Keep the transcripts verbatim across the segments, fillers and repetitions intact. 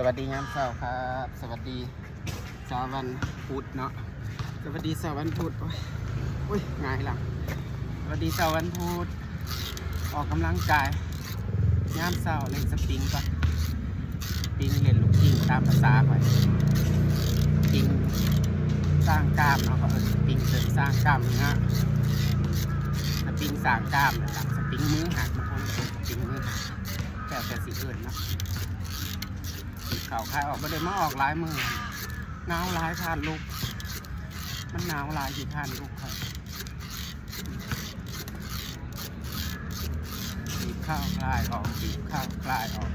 สวัสดียามเช้าครับ สวัสดีเช้าวันพุธเนาะ สวัสดีเช้าวันพุธ โอ้ย โอ้ย หงายหลัง สวัสดีเช้าวันพุธ ออกกำลังกายยามเช้า เล่นสปริงก่อน สปริง เล่นลูกกิ้งตามภาษาข่อย สปริงสร้างกล้ามเนาะ เขาเอิ้นสปริงเสริมสร้างกล้ามเนื้อ สปริงสร้างกล้ามนั่นล่ะ สปริงมือหัก บางคนก็เอิ้นสปริงมือหัก แล้วแต่สิเอิ้นเนาะ เข้าคายออก บ่ได้มาออกหลายมื้อ หนาวหลาย คร้านลุก มันหนาวหลาย ขี้คร้านลุกครับ เข้าคายออก เข้าคายออก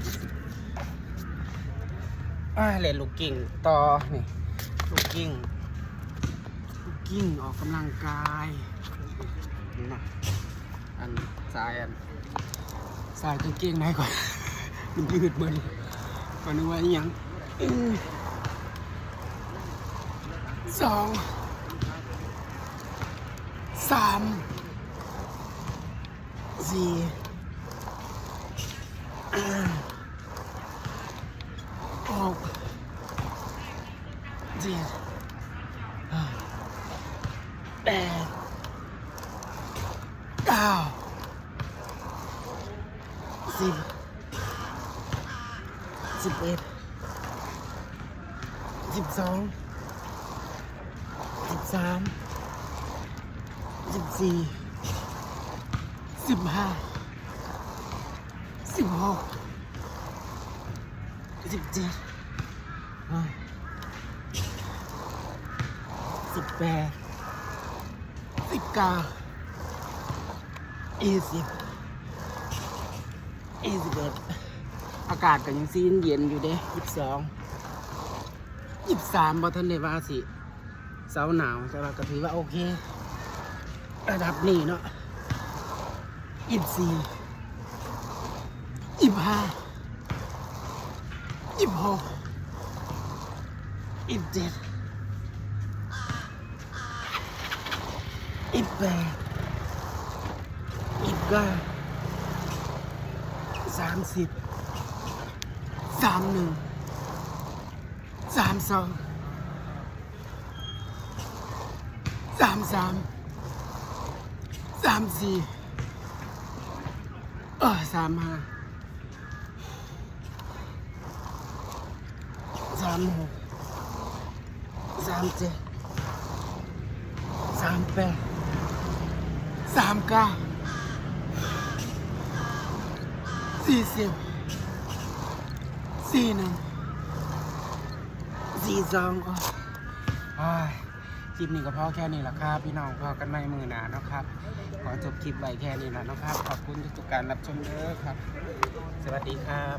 อ่า เล่นลูกกิ้งต่อ นี่ ลูกกิ้ง ลูกกิ้ง ออกกำลังกาย เห็นปะ อัน สายอัน สายกางเกงในก่อน มันยืดเบิด ก็นึกว่าอีหยัง อืม สอง สาม สี่ ห้า หก เจ็ด แปด เก้า สิบ สิบเอ็ด สิบสอง สิบสาม สิบสี่ สิบห้า สิบหก สิบเจ็ด อ่ะ สิบแปด สิบเก้า ยี่สิบ ยี่สิบเอ็ด อากาศก็ยังสิเย็นอยู่เด้ ยี่สิบสอง ยี่สิบสาม บ่ทันได้ว่าสิเซาหนาว แต่ว่าก็ถือว่าโอเค ระดับนี้เนาะ ยี่สิบสี่ ยี่สิบห้า ยี่สิบหก ยี่สิบเจ็ด ยี่สิบแปด ยี่สิบเก้า สามสิบ สามหนึ่ง สามสอง สามสาม สามสี่ เออ สามห้า สามหก สามเจ็ด สามแปด สามเก้า สี่สิบ สี่หนึ่ง สี่สอง โอ้ย คลิปนี้ก็พอแค่นี้ละครับ พี่น้อง พ้อกันใหม่มื้อหน้าเนาะครับ ขอจบคลิปไว้แค่นี้ละเนาะครับ ขอบคุณทุกๆการรับชมเด้อครับ สวัสดีครับ